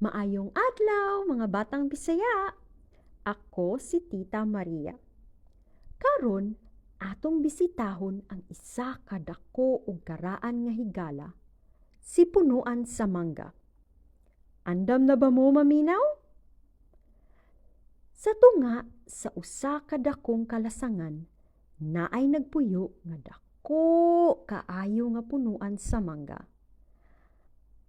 Maayong adlaw, mga batang Bisaya. Ako si Tita Maria. Karon, atong bisitahon ang isa ka dako ug karaan nga higala, si punuan sa mangga. Andam na ba mo maminaw? Sa tunga sa usa ka dakong kalasangan, naay nagpuyo nga dako kaayo nga punuan sa mangga.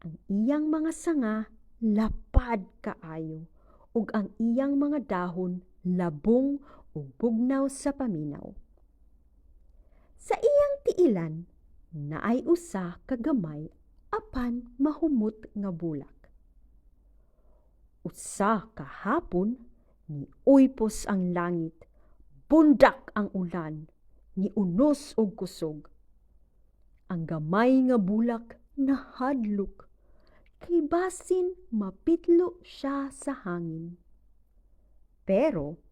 Ang iyang mga sanga lapad kaayo ug ang iyang mga dahon labong ug bugnaw sa paminaw. Sa iyang tiilan, naay usa ka gamay apan mahumot nga bulak. Usa ka hapon, niuypos ang langit, bundak ang ulan, niunos og kusog. Ang gamay nga bulak nahadlok, kay basin mapitlo siya sa hangin. Pero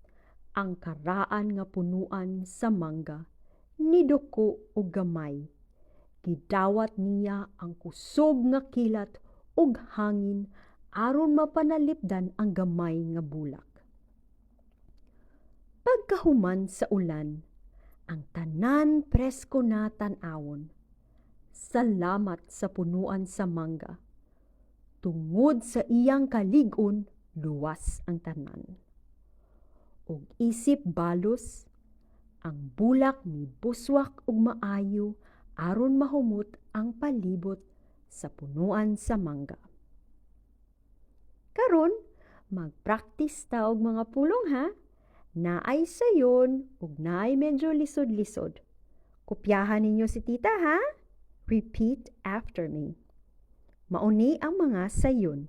ang karaan nga punuan sa mangga niduko og gamay. Gidawat niya ang kusog nga kilat ug hangin aron mapanalipdan ang gamay nga bulak. Pagkahuman sa ulan, ang tanan presko na tan-awon. Salamat sa punuan sa mangga. Tungod sa iyang kalig-on, luwas ang tanan. Ug isip balos, ang bulak nibuswak og maayo aron mahumot ang palibot sa punuan sa mangga. Karon, magpraktis ta og mga pulong, ha. Naay sayon ug naay medyo lisod-lisod. Kopyahan ninyo si Tita, ha. Repeat after me. Mao ni ang mga sayon.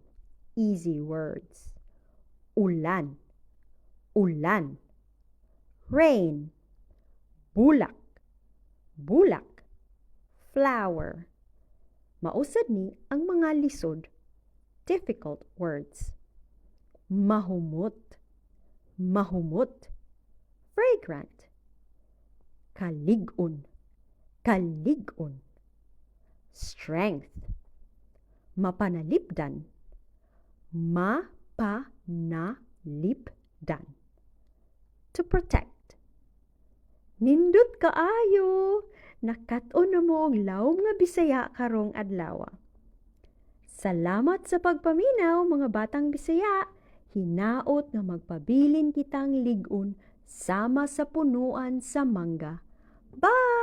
Easy words. Ulan. Ulan. Rain. Bulak. Bulak. Flower. Mao sad ni ang mga lisod. Difficult words. Mahumot. Mahumot. Fragrant. Kalig-on. Kalig-on. Strength. Mapanalipdan. Mapanalipdan. To protect. Nindot kaayo! Nakat-on na mo og lawom nga Bisaya karong adlaw. Salamat sa pagpaminaw, mga batang Bisaya. Hinaot nga magpabilin kitang lig-on sama sa punuan sa mangga. Bye!